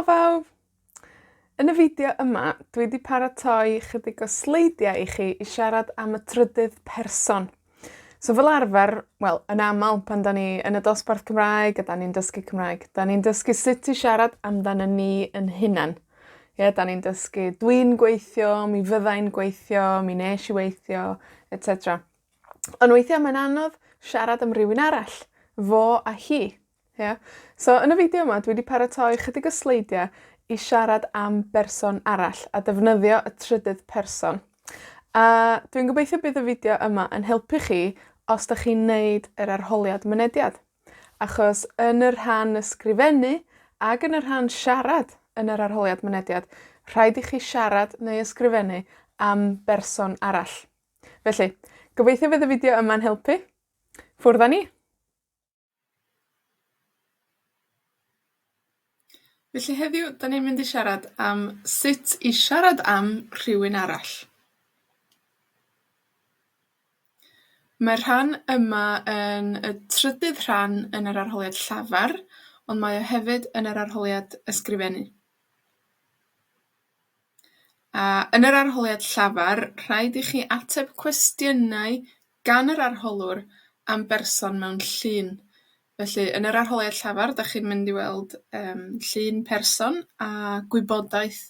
Helo bawb! Yn y fideo yma, dwi 'di paratoi chydig o sleidiau i chi i siarad am y trydydd person. So fel arfer, wel, yn amal pan 'dan ni yn y dosbarth Cymraeg a 'dan ni'n dysgu Cymraeg, 'dan ni'n dysgu sut i siarad amdanon ni 'yn hunan. Ie, 'dan ni'n dysgu dwi'n gweithio, mi fyddai'n gweithio, mi nesh i weithio, et cetera. Ond weithia' mae'n anodd siarad am rywun arall, fo a hi. Ia? So, yn y fideo yma, dwi 'di paratoi chydig o sleidia i siarad am berson arall, a defnyddio y trydydd person. A dwi'n gobeithio bydd y fideo yma yn helpu chi os 'dach chi'n neud yr arholiad mynediad, achos yn y rhan ysgrifennu ag yn y rhan siarad yn yr arholiad mynediad, rhaid i chi siarad neu ysgrifennu am berson arall. Felly, gobeithio fydd y fideo yma'n helpu. Ffwrdd â ni! Felly heddiw, 'dan ni'n mynd i siarad am sut i siarad am rhywun arall. Mae'r rhan yma yn y trydydd rhan yn yr arholiad llafar, ond mae o hefyd yn yr arholiad ysgrifennu. A yn yr arholiad llafar, rhaid i chi ateb cwestiynau gan yr arholwr am berson mewn llun. Felly, yn yr arholiad llafar, 'dach chi'n mynd i weld, yym, llun person a gwybodaeth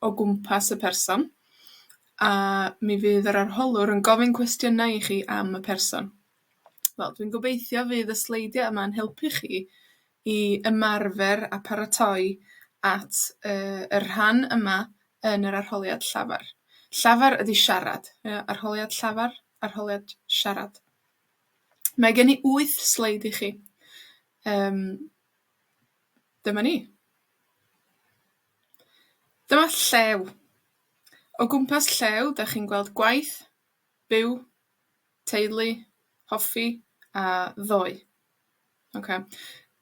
o gwmpas y person, a mi fydd yr arholwr yn gofyn cwestiynau i chi am y person. Wel, dwi'n gobeithio fydd y sleidia' yma'n helpu chi i ymarfer a paratoi at y y rhan yma yn yr arholiad llafar. Llafar ydi siarad, ie? Arholiad llafar, arholiad siarad. Mae gen i wyth sleid i chi. Yym, dyma ni. Dyma llew. O gwmpas llew, 'dach chi'n gweld gwaith, byw, teulu, hoffi, a ddoe. Oce.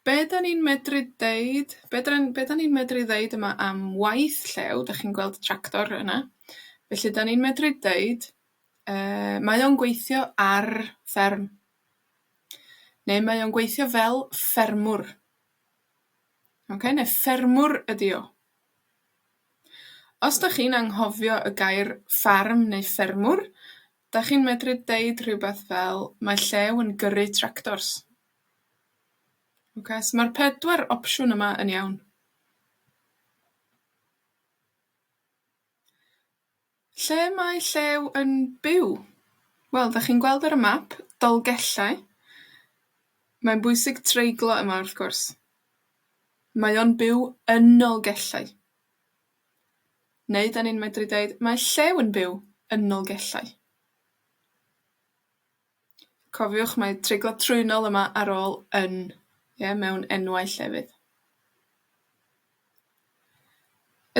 Be' 'dan ni'n medru deud, be' 'dran, be' 'dan ni'n medru ddeud yma am waith llew, 'dach chi'n gweld tractor yna. Felly 'dan ni'n medru deud, yy, mae o'n gweithio ar fferm. Neu mae o'n gweithio fel ffermwr. Oce, ne' ffermwr ydi o. Os 'dach chi'n anghofio y gair ffarm neu ffermwr, 'dach chi'n medru deud rhywbeth fel mae Llew yn gyrru tractors. Oce, so ma'r pedwar opsiwn yma yn iawn. Lle mae Llew yn byw? Wel, 'dach chi'n gweld ar y map, Dolgellau. Mae'n bwysig treiglo yma, wrth gwrs. Mae o'n byw yn Nolgellau. Neu 'dan ni'n medru deud mae llew yn byw yn Nolgellau. Cofiwch mae treiglad trwynol yma ar ôl yn, ie, mewn enwau llefydd.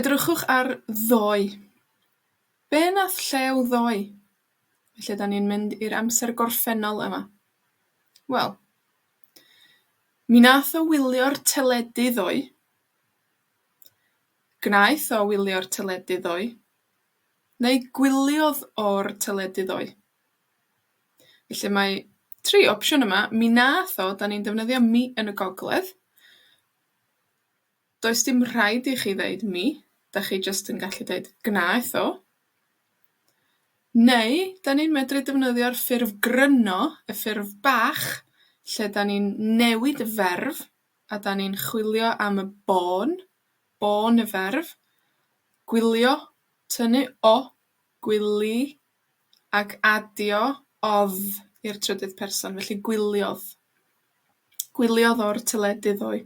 Edrychwch ar ddoe. Be' nath llew ddoe? Felly 'dan ni'n mynd i'r amser gorffennol yma. Wel, mi nath o wylio'r teledu ddoe. Gwnaeth o wylio'r teledu ddoe. Neu gwyliodd o'r teledu ddoe. Felly mae tri opsiwn yma. Mi nath o, 'dan ni'n defnyddio mi yn y gogledd. Does dim rhaid i chi ddeud mi, 'dach chi jyst yn gallu deud gnaeth o. Neu, 'dan ni'n medru defnyddio'r ffurf gryno, y ffurf bach, lle 'dan ni'n newid y ferf, a 'dan ni'n chwilio am y bôn, bôn y ferf, gwylio, tynnu o, gwili, ac adio odd i'r trydydd person, felly gwyliodd. Gwyliodd o'r teledu ddoe.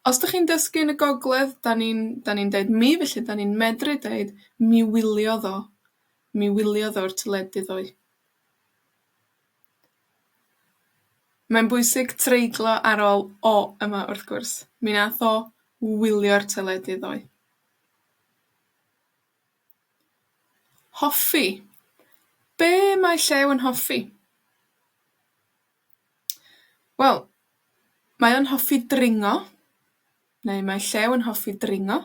Os 'dych chi'n dysgu yn y gogledd, 'dan ni'n, 'dan ni'n deud mi, felly 'dan ni'n medru deud mi wyliodd o. Mi wyliodd o'r teledu ddoe. Mae'n bwysig treiglo ar ôl o yma, wrth gwrs. Mi nath o wylio'r teledu ddoe. Hoffi. Be' mae Llew yn hoffi? Wel, mae o'n hoffi dringo, neu mae Llew yn hoffi dringo.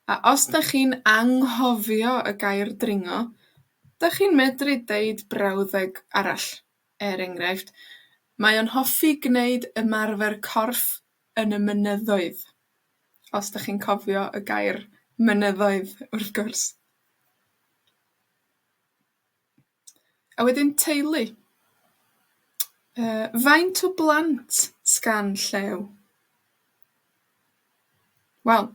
A os 'dach chi'n anghofio y gair dringo, 'dach chi'n medru deud brawddeg arall. Er enghraifft, mae o'n hoffi gneud ymarfer corff yn y mynyddoedd. Os 'dach chi'n cofio y gair mynyddoedd, wrth gwrs. A wedyn teulu. Yy, faint o blant sgan Llew? Wel,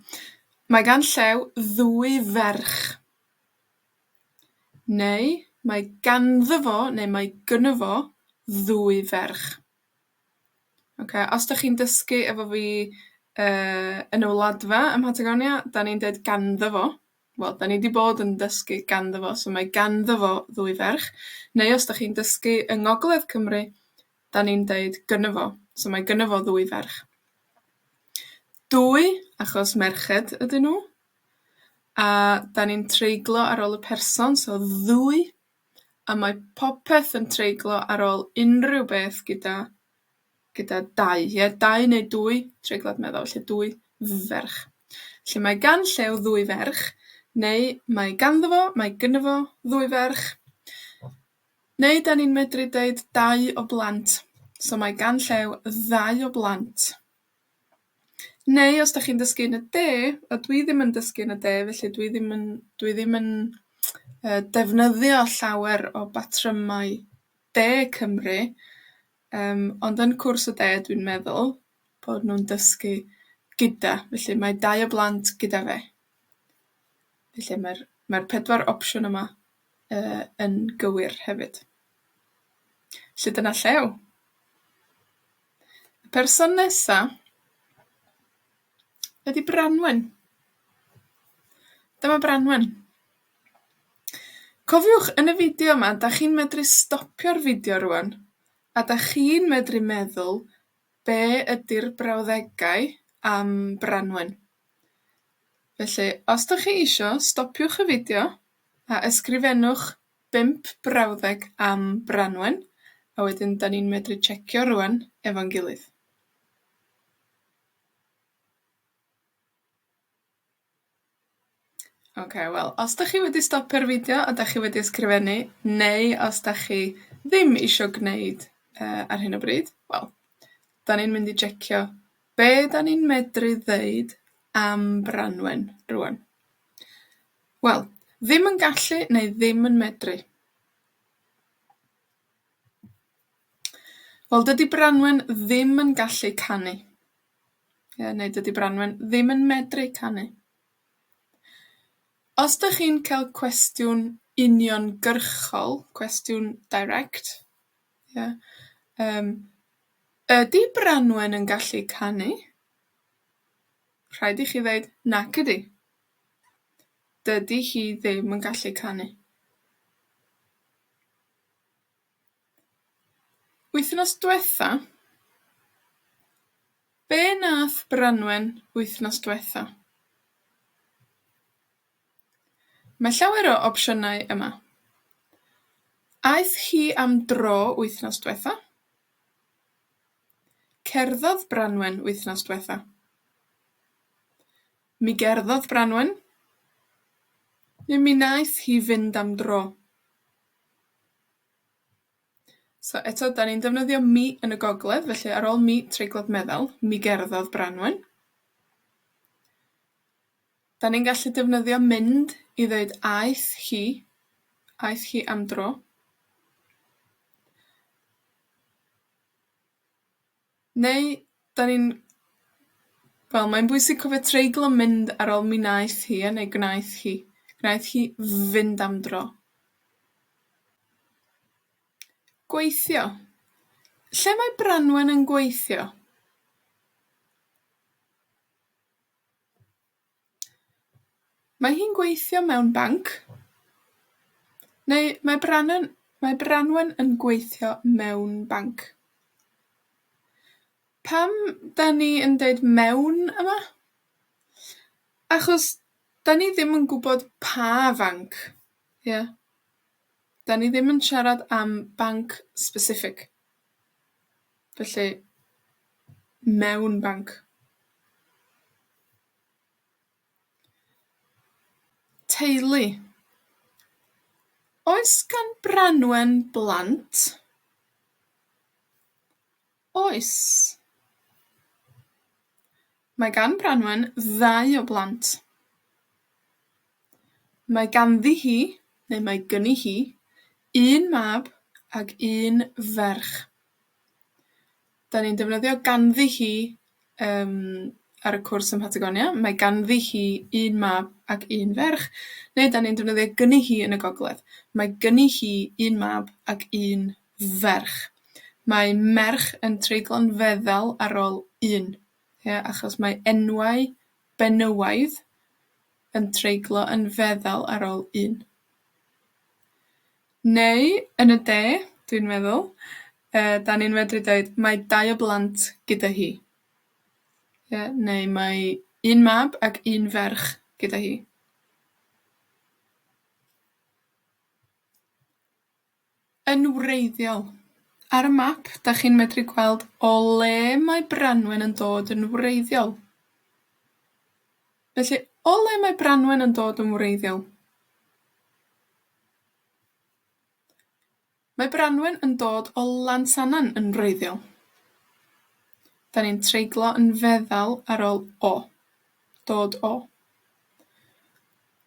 mae gan Llew ddwy ferch. Neu mae ganddo fo neu mae gynno fo ddwy ferch. Oce, os 'dach chi'n dysgu efo fi, yy, yn y Wladfa ym Mhatagonia, 'dan ni'n deud ganddo fo. Wel, 'dan ni 'di bod yn dysgu ganddo fo, so mae ganddo fo ddwy ferch. Neu os 'dach chi'n dysgu yng ngogledd Cymru, 'dan ni'n deud gynno fo, so mae gynno fo ddwy ferch. Dwy, achos merched ydyn nw. A 'dan ni'n treiglo ar ôl y person, so ddwy, a mae popeth yn treiglo ar ôl unryw beth gyda, gyda dau, ie, dau neu dwy, treiglad meddal, felly dwy ferch. Felly mae gan Llew ddwy ferch, neu mae ganddo fo, mae gynno fo ddwy ferch. Neu 'dan ni'n medru deud dau o blant. So mae gan Llew ddau o blant. Neu os 'dach chi'n dysgu yn y de, a dwi ddim yn dysgu yn y de, felly dwi ddim yn, dwi ddim yn, yy, defnyddio llawer o batrymau de Cymru, yym, ond yn cwrs y de, dwi'n meddwl bod nw'n dysgu gyda, felly mae dau o blant gyda fe. Felly ma'r, mae'r pedwar opsiwn yma, yy, yn gywir hefyd. Felly dyna Llew. Y person nesa ydi Branwen. Dyma Branwen. Cofiwch, yn y fideo yma, 'dach chi'n medru stopio'r fideo rŵan, a 'dach chi'n medru meddwl be' ydi'r brawddegau am Branwen. Felly, os 'dach chi isio, stopiwch y fideo, a ysgrifennwch bump brawddeg am Branwen, a wedyn 'dan ni'n medru tsiecio rŵan efo'n gilydd. Oce, wel, os 'dach chi wedi stopio'r fideo a 'dach chi wedi ysgrifennu, neu os 'dach chi ddim isio gneud, yy, ar hyn o bryd, wel, 'dan ni'n mynd i jecio be' 'dan ni'n medru ddeud am Branwen rŵan. Wel, ddim yn gallu neu ddim yn medru. Wel, dydi Branwen ddim yn gallu canu. Ie, neu dydi Branwen ddim yn medru canu. Os 'dych chi'n cael cwestiwn uniongyrchol, cwestiwn direct, ie, yym, ydi Branwen yn gallu canu? Rhaid i chi ddeud nac ydi. Dydi hi ddim yn gallu canu. Wythnos dwetha, be nath Branwen wythnos dwetha? Mae llawer o opsiynau yma. Aeth hi am dro wythnos dwetha? Cerddodd Branwen wythnos dwetha. Mi gerddodd Branwen. Neu mi wnaeth hi fynd am dro. So eto, 'dan ni'n defnyddio mi yn y gogledd, felly ar ôl mi, treiglad meddal, mi gerddodd Branwen. 'Dan ni'n gallu defnyddio mynd i ddeud aeth hi, aeth hi am dro. Neu 'dan ni'n, wel, mae'n bwysig cofio treiglo mynd ar ôl mi wnaeth hi, ia, neu gwnaeth hi. Gwnaeth hi fynd am dro. Gweithio. Lle mae Branwen yn gweithio? Mae hi'n gweithio mewn banc. Neu mae Branwen, mae Branwen yn gweithio mewn banc. Pam 'dan ni yn deud mewn yma? Achos 'dan ni ddim yn gwbod pa fanc, ia? 'Dan ni ddim yn siarad am banc specific. Felly, mewn banc. Teulu. Oes gan Branwen blant? Oes. Mae gan Branwen ddau o blant. Mae ganddi hi, neu mae gynni hi, un mab ag un ferch. 'Dan ni'n defnyddio ganddi hi, yym, ar y cwrs ym Mhatagonia, mae ganddi hi un mab ac un ferch, neu 'dan ni'n defnyddio gynni hi yn y gogledd. Mae gynni hi un mab ac un ferch. Mae merch yn treiglo'n feddal ar ôl un, ie, achos mae enwau benywaidd yn treiglo yn feddal ar ôl un. Neu, yn y de, dwi'n meddwl, yy, 'dan ni'n medru deud mae dau o blant gyda hi. Ie, neu mae un mab ac un ferch gyda hi. Yn wreiddiol. Ar y map, 'dach chi'n medru gweld o le mae Branwen yn dod yn wreiddiol. Felly, o le mae Branwen yn dod yn wreiddiol? Mae Branwen yn dod o Lansannan yn wreiddiol. 'Dan ni'n treiglo yn feddal ar ôl o. Dod o.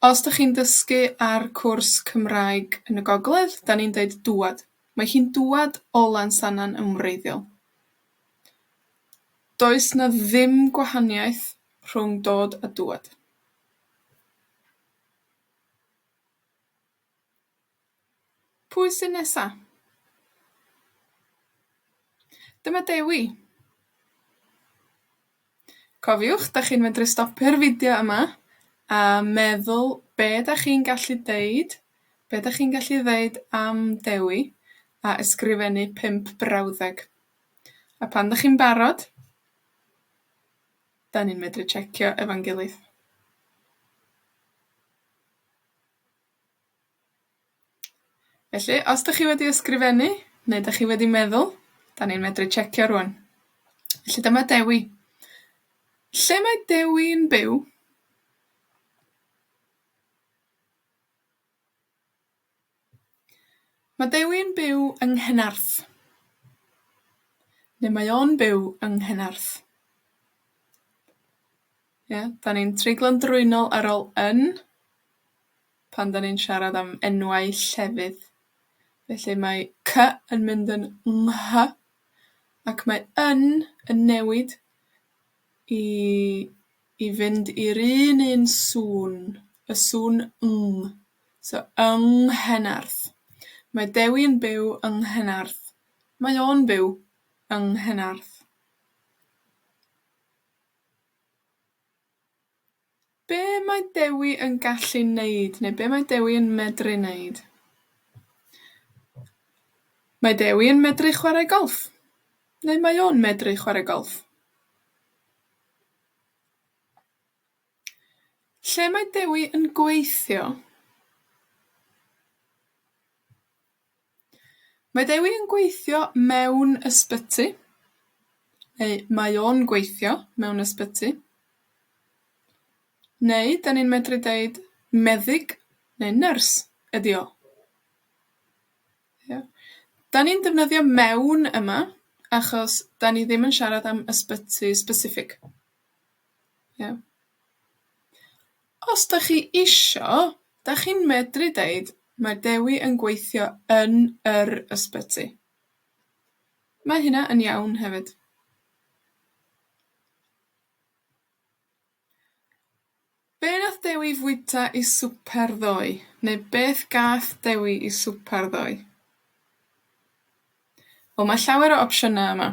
Os 'dych chi'n dysgu ar cwrs Cymraeg yn y gogledd, 'dan ni'n deud dŵad. Mae hi'n dŵad o Lansannan yn wreiddiol. Does 'na ddim gwahaniaeth rhwng dod a dŵad. Pwy sy nesa? Dyma Dewi. Cofiwch, 'dach chi'n medru stopio'r fideo yma, a meddwl be' 'dach chi'n gallu deud, be' 'dach chi'n gallu ddeud am Dewi, a ysgrifennu pump brawddeg. A pan 'dych chi'n barod, 'dan ni'n medru tsiecio efo'n gilydd. Felly, os 'dych chi wedi ysgrifennu, neu 'dych chi wedi meddwl, 'dan ni'n medru tsiecio rŵan. Felly dyma Dewi. Lle mae Dewi'n byw? Mae Dewi'n byw yng Nghenarth. Neu mae o'n byw yng Nghenarth. Ie, 'dan ni'n treiglo'n drwynol ar ôl yn pan 'dan ni'n siarad am enwau llefydd. Felly mae cy yn mynd yn nghy, ac mae yn yn newid i, i fynd i'r un un sŵn, y sŵn ng. So yng Nghenarth. Mae Dewi yn byw yng Nghenarth. Mae o'n byw yng Nghenarth. Be' mae Dewi yn gallu neud, neu be' mae Dewi yn medru neud? Mae Dewi yn medru chwarae golff. Neu mae o'n medru chwarae golff. Lle mae Dewi yn gweithio? Mae Dewi yn gweithio mewn ysbyty, neu mae o'n gweithio mewn ysbyty. Neu 'dan ni'n medru deud meddyg neu nyrs ydi o. Ia? 'Dan ni'n defnyddio mewn yma, achos 'dan ni ddim yn siarad am ysbyty specific. Ia? Os 'dach chi isio, 'dach chi'n medru deud mae Dewi yn gweithio yn yr ysbyty. Mae hynna yn iawn hefyd. Be' nath Dewi fwyta i swper ddoe? Neu beth gath Dewi i swper ddoe? Wel, mae llawer o opsiyna yma.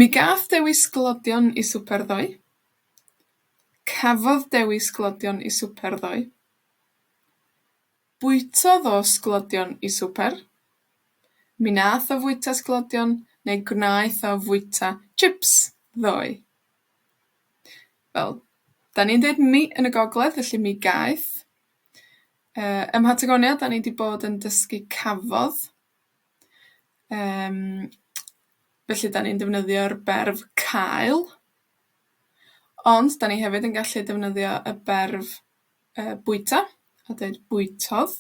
Mi gath Dewi sglodion i swper ddoe. Cafodd Dewi sglodion i swper ddoe. Bwytodd o sglodion i swper. Mi nath o fwyta sglodion, neu gwnaeth o fwyta tsips ddoe. Wel, 'dan ni'n deud mi yn y gogledd, felly mi gaeth. Yy, ym Mhatagonia, 'dan ni 'di bod yn dysgu cafodd. Yym, felly 'dan ni'n defnyddio'r berf cael. Ond 'dan ni hefyd yn gallu defnyddio y berf, yy, bwyta, a deud bwytodd,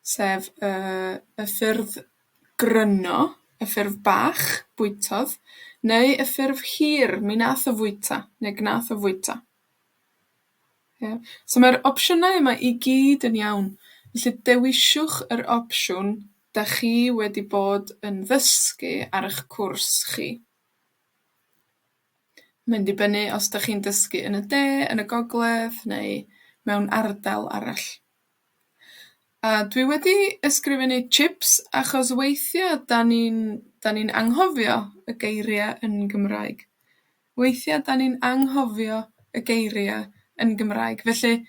sef y, y ffurf gryno, y ffurf bach, bwytodd. Neu y ffurf hir, mi nath o fwyta, neu gnath o fwyta. Ie? So mae'r opsiynau yma i gyd yn iawn. Felly dewiswch yr opsiwn 'dach chi wedi bod yn ddysgu ar 'ych cwrs chi. Mae'n dibynnu os 'dach chi'n dysgu yn y de, yn y gogledd, neu mewn ardal arall. A dwi wedi ysgrifennu tsips achos weithia' 'dan ni'n, 'dan ni'n anghofio y geiria' yn Gymraeg. Weithia' 'dan ni'n anghofio y geiria' yn Gymraeg. Felly,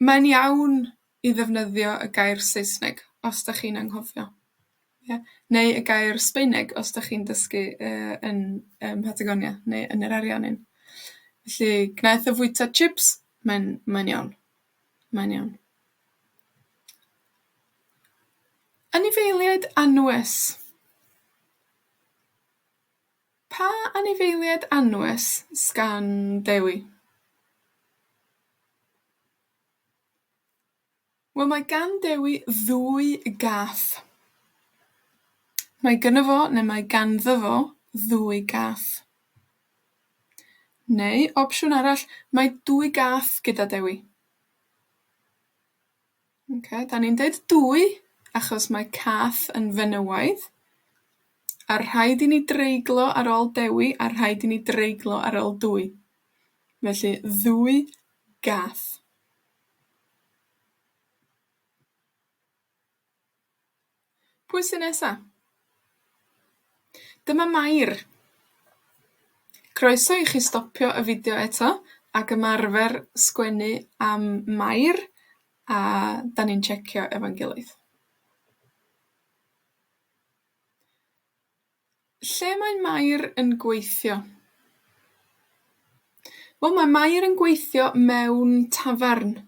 mae'n iawn i ddefnyddio y gair Saesneg os 'dach chi'n anghofio. Ie? Neu y gair Sbaeneg os 'dach chi'n dysgu yy yn ym Mhatagonia neu yn yr Ariannin. Felly, gnaeth o fwyta tsips, mae'n, mae'n iawn. Mae'n iawn. Anifeiliaid anwes. Pa anifeiliaid anwes s'gan Dewi? Wel, mae gan Dewi ddwy gath. Mae gynno fo, neu mae ganddo fo, ddwy gath. Neu, opsiwn arall, mae dwy gath gyda Dewi. Oce, 'dan ni'n deud dwy, achos mae cath yn fenywaidd, a rhaid i ni dreiglo ar ôl Dewi, a rhaid i ni dreiglo ar ôl dwy. Felly, ddwy gath. Pwy sy nesa? Dyma Mair. Croeso i chi stopio y fideo eto, ac ymarfer sgwennu am Mair, a 'dan ni'n tsiecio efo'n gilydd. Lle mae Mair yn gweithio? Wel, mae Mair yn gweithio mewn tafarn,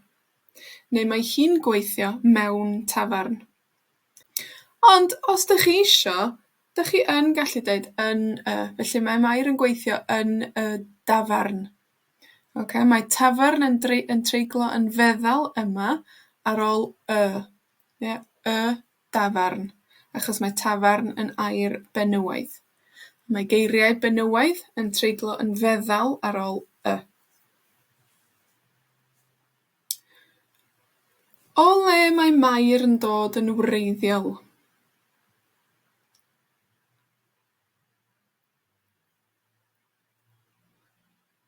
neu mae hi'n gweithio mewn tafarn. Ond, os 'dych chi isio, 'dych chi yn gallu deud yn y, felly mae Mair yn gweithio yn y dafarn. Oce, mae tafarn yn drei- yn treiglo yn feddal yma ar ôl y. Ie, y dafarn, achos mae tafarn yn air benywaidd. Mae geiriau benywaidd yn treiglo yn feddal ar ôl y. O le mae Mair yn dod yn wreiddiol?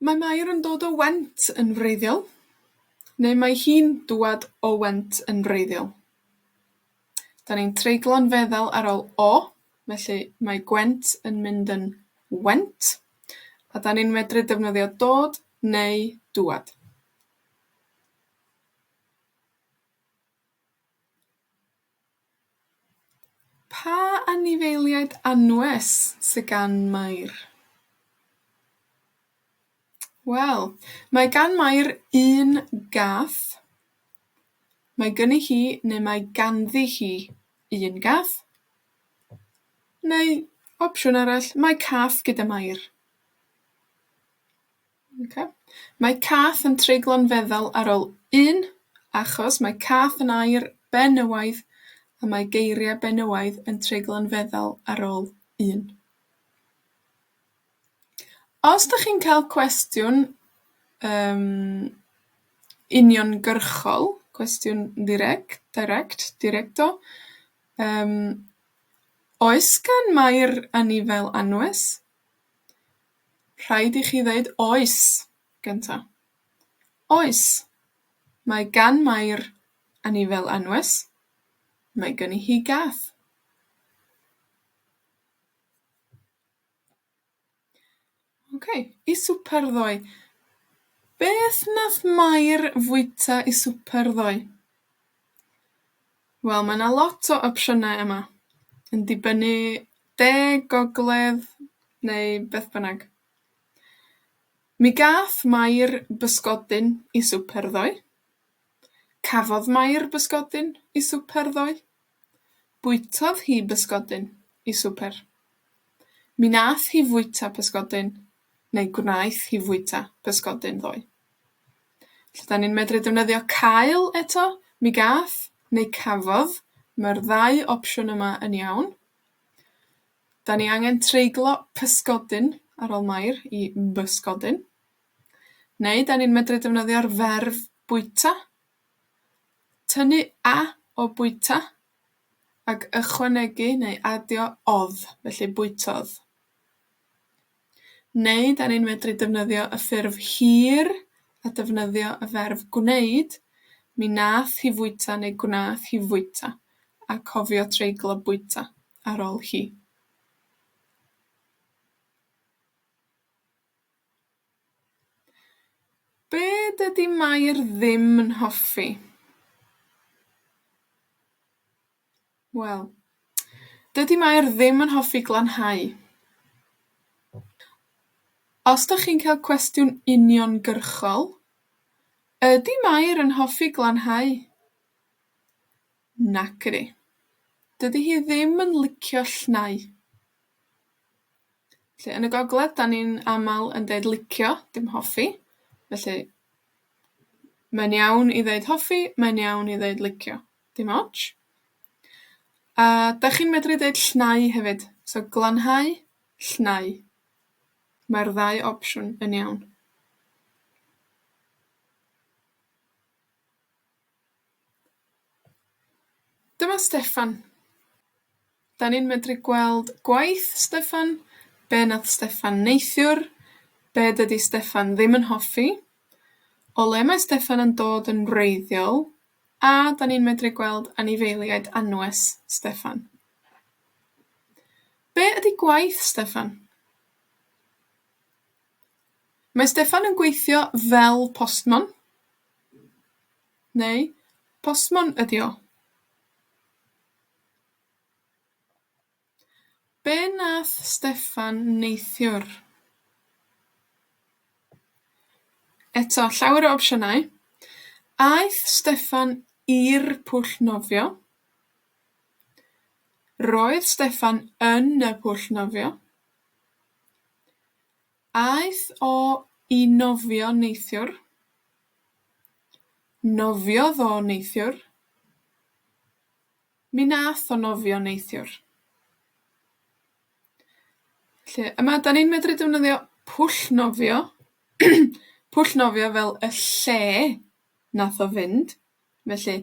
Mae Mair yn dod o Went yn wreiddiol, neu mae hi'n dŵad o Went yn wreiddiol. 'Dan ni'n treiglo'n feddal ar ôl o, felly mae Gwent yn mynd yn Went, a 'dan ni'n medru defnyddio dod neu dŵad. Pa anifeiliaid anwes sy gan Mair? Wel, mae gan Mair un gath. Mae gynni hi neu mae ganddi hi un gath. Neu, opsiwn arall, mae cath gyda Mair. Oce? Mae cath yn treiglo'n feddal ar ôl un, achos mae cath yn air benywaidd, a mae geiriau benywaidd yn treiglo'n feddal ar ôl un. Os 'dach chi'n cael cwestiwn, yym, uniongyrchol, cwestiwn direct, direct, directo, yym, oes gan Mair anifail anwes? Rhaid i chi ddeud oes gynta. Oes. Mae gan Mair anifail anwes. Mae gynni hi gath. Oce, i swper ddoe. Beth nath Mair fwyta i swper ddoe? Wel, mae 'na lot o opsiynau yma, yn dibynnu de, gogledd, neu beth bynnag. Mi gath Mair bysgodyn i swper ddoe. Cafodd Mair bysgodyn i swper ddoe. Bwytodd hi bysgodyn i swper. Mi nath hi fwyta pysgodyn, neu gwnaeth hi fwyta pysgodyn ddoe. Felly, 'dan ni'n medru defnyddio cael eto, mi gath, neu cafodd. Mae'r ddau opsiwn yma yn iawn. 'Dan ni angen treiglo pysgodyn ar ôl Mair i bysgodyn. Neu 'dan ni'n medru defnyddio'r ferf bwyta. Tynnu a o bwyta, ag ychwanegu neu adio odd, felly bwytodd. Neu 'dan ni'n medru defnyddio y ffurf hir a defnyddio y ferf gwneud, mi nath hi fwyta neu gwnath hi fwyta, a cofio treiglo bwyta ar ôl hi. Be' dydi Mair ddim yn hoffi? Wel, dydi Mair ddim yn hoffi glanhau. Os 'dach chi'n cael cwestiwn uniongyrchol, ydi Mair yn hoffi glanhau? Nac ydi. Dydi hi ddim yn licio llnau. Felly, yn y gogledd, 'dan ni'n amal yn deud licio, dim hoffi. Felly, mae'n iawn i ddeud hoffi, mae'n iawn i ddeud licio. Dim otsh. A 'dach chi'n medru deud llnau hefyd. So glanhau, llnau. Mae'r ddau opsiwn yn iawn. Dyma Steffan. 'Dan ni'n medru gweld gwaith Steffan, be' nath Steffan neithiwr, be' dydi Steffan ddim yn hoffi, o le mae Steffan yn dod yn wreiddiol, a 'dan ni'n medru gweld anifeiliaid anwes Steffan. Be' ydi gwaith Steffan? Mae Steffan yn gweithio fel postmon, neu postmon ydi o. Be' nath Steffan neithiwr? Eto, llawer o opsiynau. Aeth Steffan i'r pwll nofio. Roedd Steffan yn y pwll nofio. Aeth o i nofio neithiwr. Nofiodd o neithiwr. Mi nath o nofio neithiwr. Felly, yma 'dan ni'n medru defnyddio pwll nofio, pwll nofio fel y lle nath o fynd. Felly,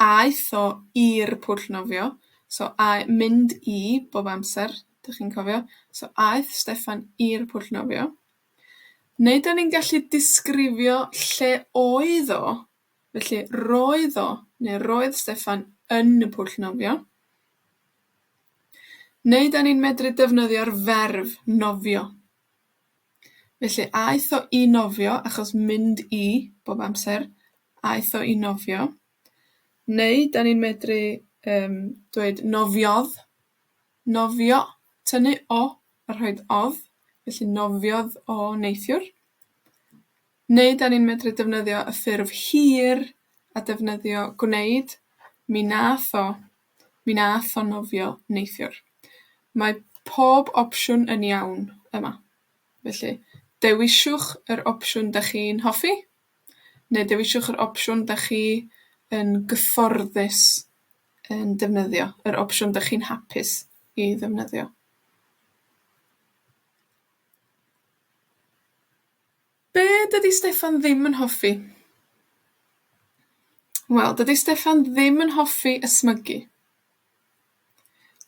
aeth o i'r pwll nofio, so ae-, mynd i bob amser, 'dych chi'n cofio. So aeth Steffan i'r pwll nofio. Neu 'dan ni'n gallu disgrifio lle oedd o, felly roedd o, neu roedd Steffan yn y pwll nofio. Neu 'dan ni'n medru defnyddio'r ferf nofio. Felly, aeth o i nofio, achos mynd i bob amser, aeth o i nofio. Neu 'dan ni'n medru, yym, dweud nofiodd, nofio, tynnu o a rhoid odd, felly nofiodd o neithiwr. Neu 'dan ni'n medru defnyddio y ffurf hir a defnyddio gwneud, mi nath o, mi nath o nofio neithiwr. Mae pob opsiwn yn iawn yma. Felly, dewiswch yr opsiwn 'dach chi'n hoffi, neu dewiswch yr opsiwn 'dach chi yn gyfforddus yn defnyddio, yr opsiwn 'dach chi'n hapus i ddefnyddio. Be' dydi Steffan ddim yn hoffi? Wel, dydi Steffan ddim yn hoffi ysmygu.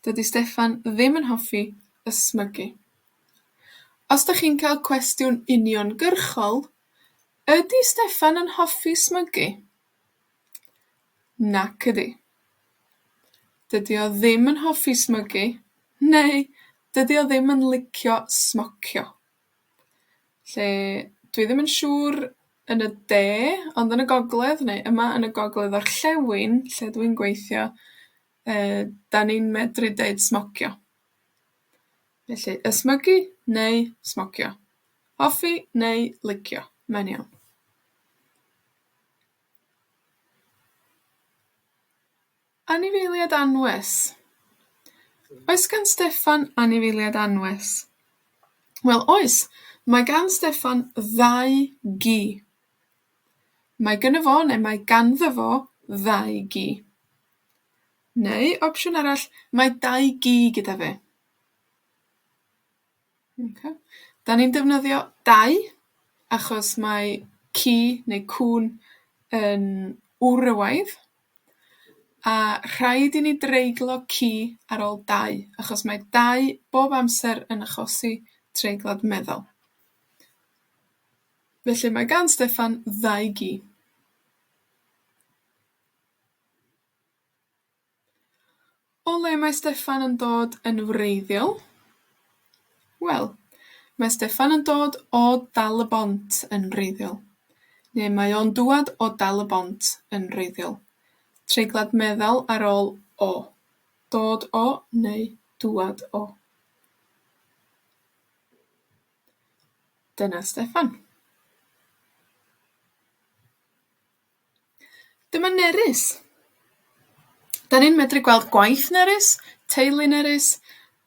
Dydi Steffan ddim yn hoffi ysmygu. Os 'dach chi'n cael cwestiwn uniongyrchol, ydi Steffan yn hoffi smygu? Nac ydi. Dydi o ddim yn hoffi smygu, neu dydi o ddim yn licio smocio. Lle, dwi ddim yn siŵr yn y de, ond yn y gogledd, neu yma yn y gogledd orllewin, lle dwi'n gweithio, yy, 'dan ni'n medru deud smocio. Felly, ysmygu neu smocio. Hoffi neu licio, mae'n iawn. Anifeiliaid anwes. Oes gan Steffan anifeiliaid anwes? Wel, oes. Mae gan Steffan ddau gi. Mae gynno fo neu mae ganddo fo ddau gi. Neu, opsiwn arall, mae dau gi gyda fe. Oce? 'Dan ni'n defnyddio dau, achos mae ci neu cŵn yn wrywaidd, a rhaid i ni dreiglo ci ar ôl dau, achos mae dau bob amser yn achosi treiglad meddal. Felly, mae gan Steffan ddau gi. O le mae Steffan yn dod yn wreiddiol? Wel, mae Steffan yn dod o Dal-y-bont yn wreiddiol, neu mae o'n dŵad o Dal-y-bont yn wreiddiol. Treiglad meddal ar ôl o. Dod o neu dŵad o. Dyna Steffan. Dyma Nerys. 'Dan ni'n medru gweld gwaith Nerys, teulu Nerys,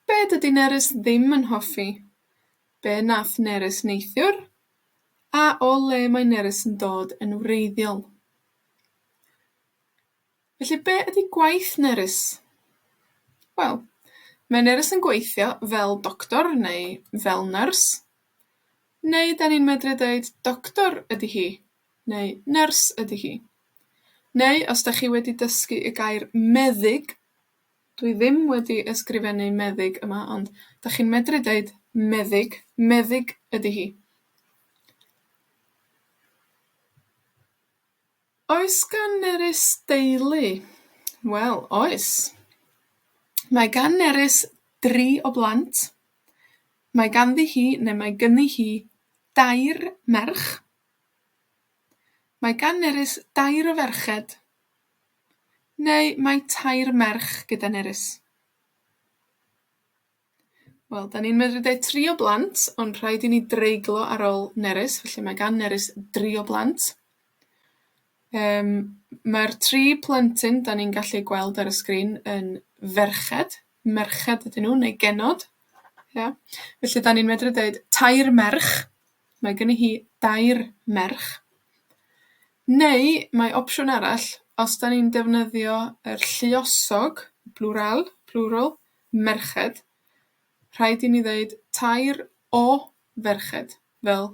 be' dydi Nerys ddim yn hoffi, be' nath Nerys neithiwr, a o le mae Nerys yn dod yn wreiddiol. Felly, be' ydi gwaith Nerys? Wel, mae Nerys yn gweithio fel doctor neu fel nyrs, neu 'dan ni'n medru deud doctor ydi hi, neu nyrs ydi hi. Neu, os 'dach chi wedi dysgu y gair meddyg, dwi ddim wedi ysgrifennu meddyg yma, ond 'dach chi'n medru deud meddyg, meddyg ydi hi. Oes gan Nerys deulu? Wel, oes. Mae gan Nerys dri o blant. Mae ganddi hi, neu mae gynni hi, dair merch. Mae gan Nerys dair o ferched, neu mae tair merch gyda Nerys. Wel, 'dan ni'n medru deud tri o blant, ond rhaid i ni dreiglo ar ôl Nerys, felly mae gan Nerys dri o blant. Yym, mae'r tri plentyn 'dan ni'n gallu gweld ar y sgrin yn ferched. Merched ydyn nw, neu genod. Ia? Felly 'dan ni'n medru deud tair merch. Mae gynni hi dair merch. Neu mae opsiwn arall, os 'dan ni'n defnyddio yr lluosog, plwral, plural, merched, rhaid i ni ddeud tair o ferched, fel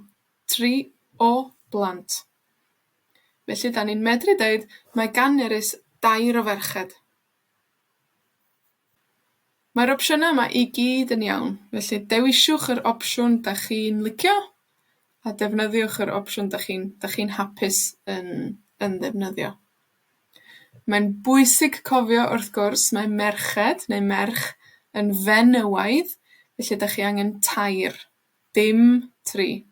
tri o blant. Felly, 'dan ni'n medru deud mae gan Nerys dair o ferched. Mae'r opsiynau yma i gyd yn iawn, felly dewiswch yr opsiwn 'dach chi'n licio, a defnyddiwch yr opsiwn 'dach chi'n 'dach chi'n hapus yn yn ddefnyddio. Mae'n bwysig cofio, wrth gwrs, mae merched, neu merch, yn fenywaidd, felly 'dach chi angen tair, dim tri.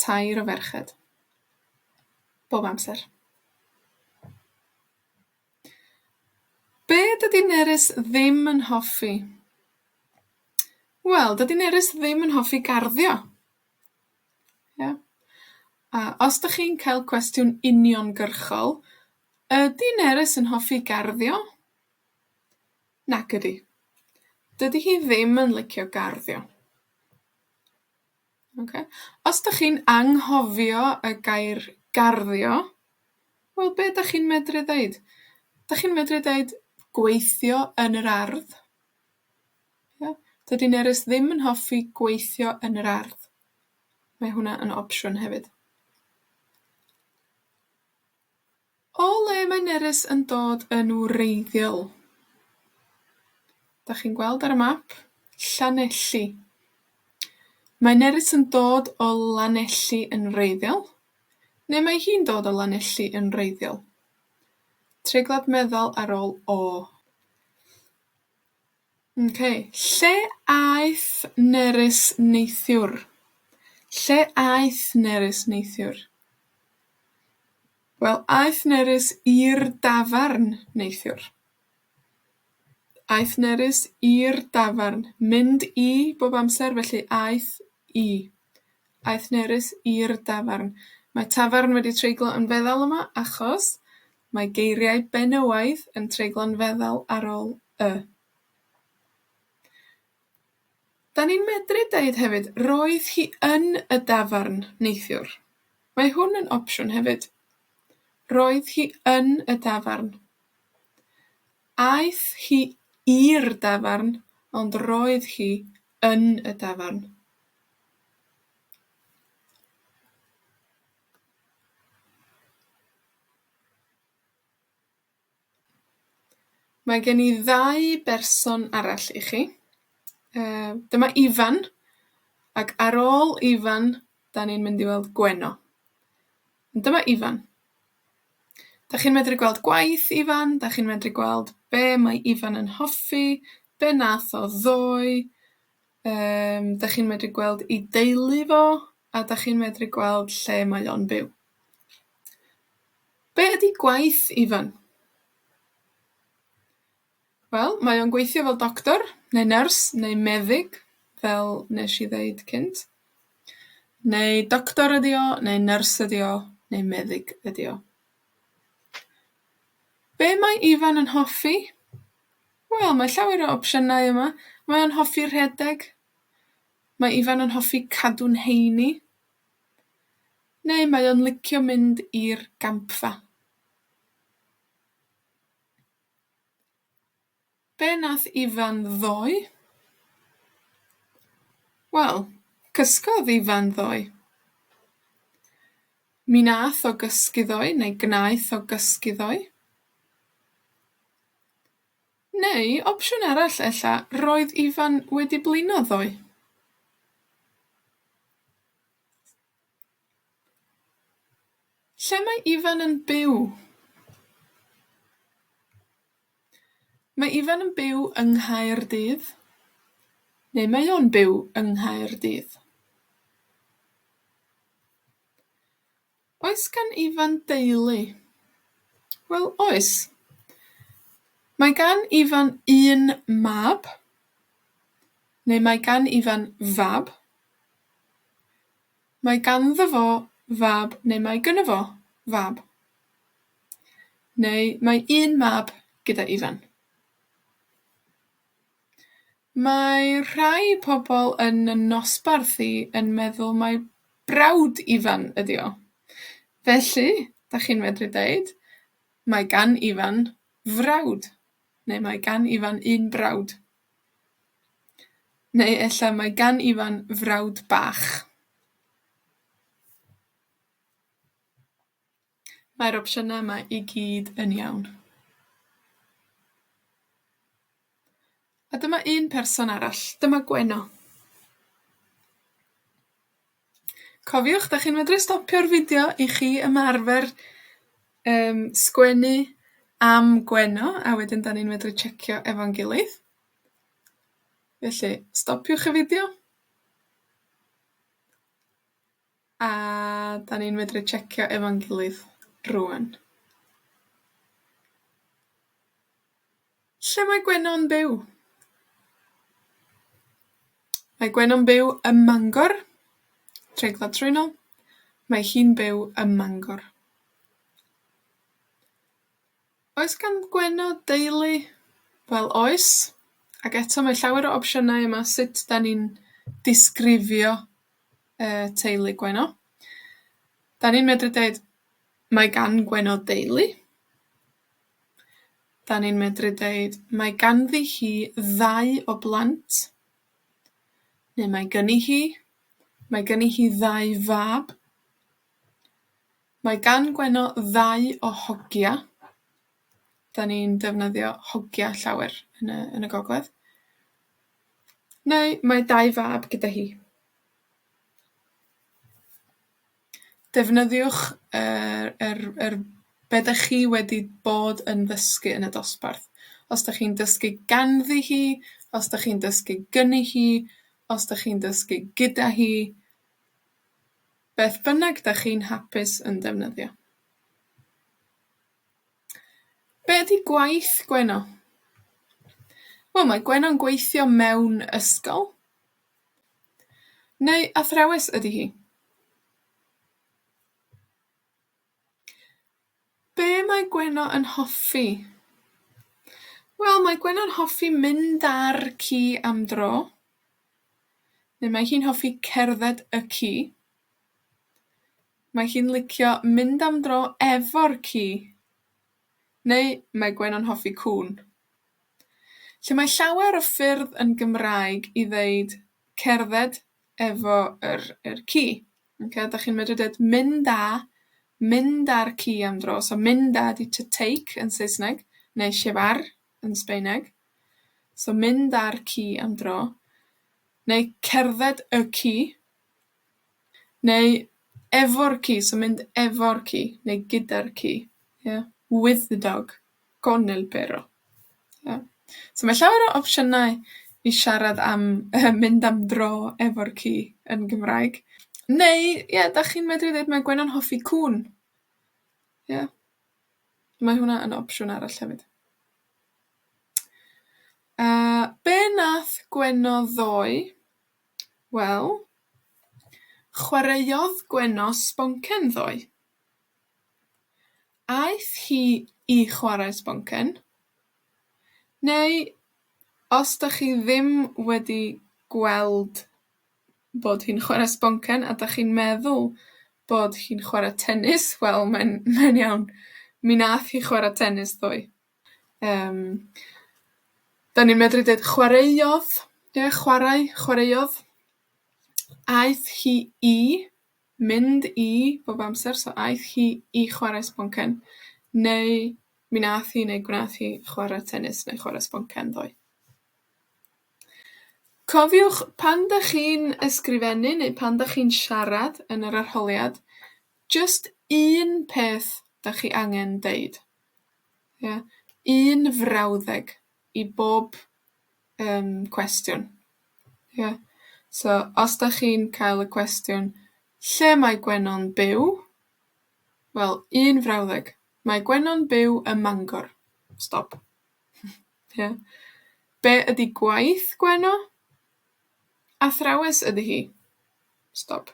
Tair o ferched. Bob amser. Be' dydi Nerys ddim yn hoffi? Wel, dydi Nerys ddim yn hoffi garddio. Ia? A os 'dych chi'n cael cwestiwn uniongyrchol, ydi Nerys yn hoffi garddio? Nac ydi. Dydi hi ddim yn licio garddio. Oce? Os 'dych chi'n anghofio y gair garddio, wel, be' 'dach chi'n medru ddeud? 'Dach chi'n medru deud gweithio yn yr ardd. Ia? Dydi Nerys ddim yn hoffi gweithio yn yr ardd. Mae hwnna yn opsiwn hefyd. O le mae Nerys yn dod yn wreiddiol? 'Dach chi'n gweld ar y map? Llanelli. Mae Nerys yn dod o Lanelli yn wreiddiol, neu mae hi'n dod o Lanelli yn wreiddiol. Treiglad meddal ar ôl o. Oce, lle aeth Nerys neithiwr? Lle aeth Nerys neithiwr? Wel, aeth Nerys i'r dafarn neithiwr. Aeth Nerys i'r dafarn. Mynd i bob amser, felly aeth i. Aeth Nerys i'r dafarn. Mae tafarn wedi treiglo yn feddal yma, achos mae geiriau benywaidd yn treiglo'n feddal ar ôl y. 'Dan ni'n medru deud hefyd, roedd hi yn y dafarn neithiwr. Mae hwn yn opsiwn hefyd. Roedd hi yn y dafarn. Aeth hi i'r dafarn, ond roedd hi yn y dafarn. Mae gen i ddau berson arall i chi. Yy, dyma Ifan, ac ar ôl Ifan, 'dan ni'n mynd i weld Gwenno. Ond dyma Ifan. 'Dach chi'n medru gweld gwaith Ifan, 'dach chi'n medru gweld be' mae Ifan yn hoffi, be' nath o ddoe, yym, 'dach chi'n medru gweld 'i deulu fo, a 'dach chi'n medru gweld lle mae o'n byw. Be' ydi gwaith Ifan? Wel, mae o'n gweithio fel doctor, neu nyrs, neu meddyg, fel nesh i ddeud cynt. Neu doctor ydi o, neu nyrs ydi o, neu meddyg ydi o. Be' mae Ifan yn hoffi? Wel, mae llawer o opsiynau yma. Mae o'n hoffi rhedeg. Mae Ifan yn hoffi cadw'n heini. Neu mae o'n licio mynd i'r gampfa. Be' nath Ifan ddoe? Wel, cysgodd Ifan ddoe. Mi nath o gysgu ddoe, neu gnaeth o gysgu ddoe. Neu, opsiwn arall ella, roedd Ifan wedi blino ddoe. Lle mae Ifan yn byw? Mae Ifan yn byw yng Nghaerdydd, neu mae o'n byw yng Nghaerdydd. Oes gan Ifan deulu? Wel, oes. Mae gan Ifan un mab, neu mae gan Ifan fab. Mae ganddo fo fab neu mae gynno fo fab. Neu mae un mab gyda Ifan. Mae rhai pobol yn 'yn nosbarth i yn meddwl mai brawd Ifan ydi o. Felly, 'dach chi'n medru deud, mae gan Ifan frawd, neu mae gan Ifan un brawd. Neu ella mae gan Ifan frawd bach. Mae'r opsiynau yma i gyd yn iawn. A dyma un person arall, dyma Gwenno. Cofiwch, 'dach chi'n medru stopio'r fideo i chi ymarfer, yym, sgwennu am Gwenno, a wedyn 'dan ni'n medru tsiecio efo'n gilydd. Felly, stopiwch y fideo. A 'dan ni'n medru tsiecio efo'n gilydd rŵan. Lle mae Gwenno'n byw? Mae Gwenno'n byw ym Mangor, treiglad trwynol. Mae hi'n byw ym Mangor. Oes gan Gwenno deulu? Wel, oes. Ac eto mae llawer o opsiynau yma sut 'dan ni'n disgrifio, yy, teulu Gwenno. 'Dan ni'n medru deud, mae gan Gwenno deulu. 'Dan ni'n medru deud, mae ganddi hi ddau o blant. Neu mae gynni hi, mae gynni hi ddau fab. Mae gan Gwenno ddau o hogia. 'Dan ni'n defnyddio hogia llawer yn y, yn y gogledd. Neu mae dau fab gyda hi. Defnyddiwch yr, yr, yr, be' 'dach chi wedi bod yn ddysgu yn y dosbarth. Os 'dach chi'n dysgu ganddi hi, os 'dach chi'n dysgu gynni hi, os 'dach chi'n dysgu gyda hi, beth bynnag 'dach chi'n hapus yn defnyddio. Be' ydi gwaith Gwenno? Wel, mae Gwenno'n gweithio mewn ysgol. Neu athrawes ydi hi. Be' mae Gwenno yn hoffi? Wel, mae Gwenno'n hoffi mynd â'r ci am dro. Neu mae hi'n hoffi cerdded y ci. Mae hi'n licio mynd am dro efo'r ci. Neu mae Gwenno'n hoffi cŵn. Felly mae llawer o ffyrdd yn Gymraeg i ddeud cerdded efo yr, yr ci. Ocê, 'dach chi'n medru deud mynd â, mynd â'r ci am dro. So mynd â ydi to take yn Saesneg, neu llevar yn Sbaeneg. So mynd â'r ci am dro, neu cerdded y ci, neu efo'r ci, so mynd efo'r ci, neu gyda'r ci, ia? With the dog. Con el perro. Ia? So mae llawer o opsiynau i siarad am mynd am dro efo'r ci yn Gymraeg. Neu, ie, 'dach chi'n medru ddeud mae Gwenno'n hoffi cŵn. Ia? Mae hwnna yn opsiwn arall hefyd. A be' nath Gwenno ddoe? Wel, chwaraeodd Gwenno sboncen ddoe. Aeth hi i chwarae sboncen, neu os 'dach chi ddim wedi gweld bod hi'n chwarae sboncen, a 'dach chi'n meddwl bod hi'n chwarae tennis, wel, mae'n, mae'n iawn. Mi nath hi chwara tennis ddoe. 'Dan ni'n medru deud chwaraeodd, ie, chwarae, chwaraeodd. Aeth hi i, mynd i, bob amser, so aeth hi i chwarae sboncen, neu mi nath hi neu gwnath hi chwara tennis neu chwara sboncen ddoe. Cofiwch, pan 'dach chi'n ysgrifennu neu pan 'dach chi'n siarad yn yr arholiad, jyst un peth 'dach chi angen deud. Ia? Un frawddeg i bob, yym, cwestiwn. Ia? So, os 'dach chi'n cael y cwestiwn lle mae Gwenno'n byw? Wel, un frawddeg. Mae Gwenno'n byw ym Mangor. Stop. Ia? Be' ydi gwaith Gwenno? Athrawes ydi hi. Stop.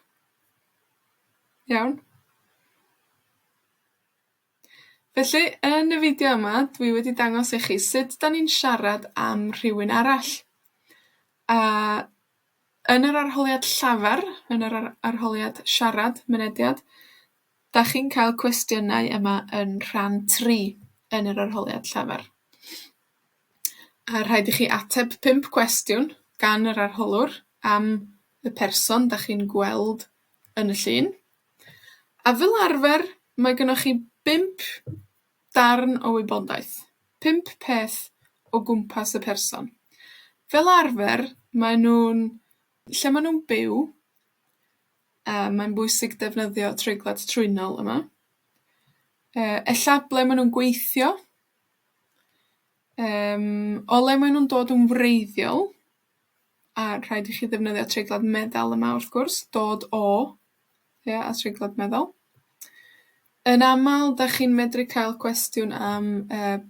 Iawn? Felly, yn y fideo yma, dwi wedi dangos i chi sut 'dan ni'n siarad am rhywun arall. A yn yr arholiad llafar, yn yr ar- arholiad siarad, mynediad, 'dach chi'n cael cwestiynau yma yn rhan tri yn yr arholiad llafar. A rhaid i chi ateb pump cwestiwn gan yr arholwr am y person 'dach chi'n gweld yn y llun. A fel arfer, mae gynnoch chi bump darn o wybodaeth, pump peth o gwmpas y person. Fel arfer, mae nw'n, lle ma' nw'n byw, a mae'n bwysig defnyddio treiglad trwynol yma. Ella ble ma' nw'n gweithio. O le mae nw'n dod yn wreiddiol, a rhaid i chi ddefnyddio treiglad meddal yma, wrth gwrs, dod o, ia, a treiglad meddal. Yn amal, 'dach chi'n medru cael cwestiwn am,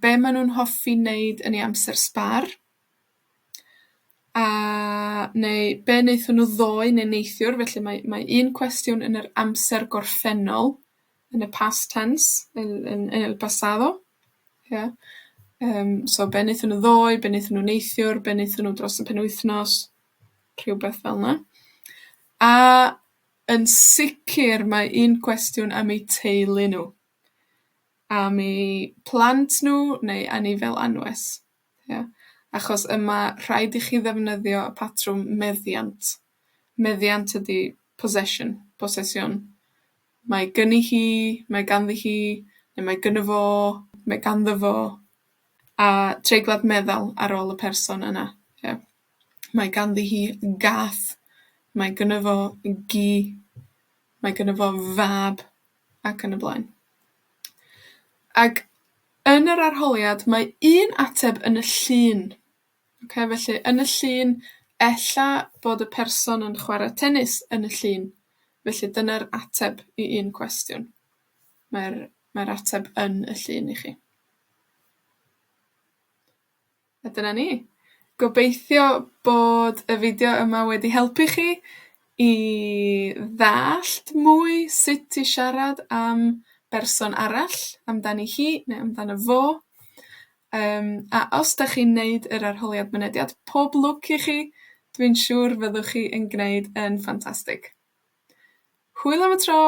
be' ma' nw'n hoffi neud yn 'u amser sbâr. A, neu be' naethon nw ddoe neu neithiwr, felly mae, mae un cwestiwn yn yr amser gorffennol, yn y past tense, yn, yn, yn el pasado, ia. So be' nethon nw ddoe, be' nethon nw neithiwr, be' nethon nw dros y penwythnos, rhywbeth fel 'na. A yn sicir mae un cwestiwn am eu teulu nw. Am 'u plant nw neu anifail anwes, ia? Achos yma rhaid i chi ddefnyddio y patrwm meddiant. Meddiant ydi possession, posesión. Mae gynni hi, mae ganddi hi, neu mae gynno fo, mae ganddo fo, a treiglad meddal ar ôl y person yna, ie. Mae ganddi hi gath, mae gynno fo gi, mae gynno fo fab, ac yn y blaen. Ag yn yr arholiad, mae un ateb yn y llun. Ocê, felly, yn y llun, ella bod y person yn chware tennis yn y llun. Felly dyna'r ateb i un cwestiwn. Mae'r, mae'r ateb yn y llun i chi. A dyna ni. Gobeithio bod y fideo yma wedi helpu chi i ddallt mwy sut i siarad am berson arall, amdani hi neu amdano fo. A os 'dach chi'n neud yr arholiad mynediad, pob lwc i chi. Dwi'n siŵr fyddwch chi yn gneud yn ffantastig. Hwyl am y tro!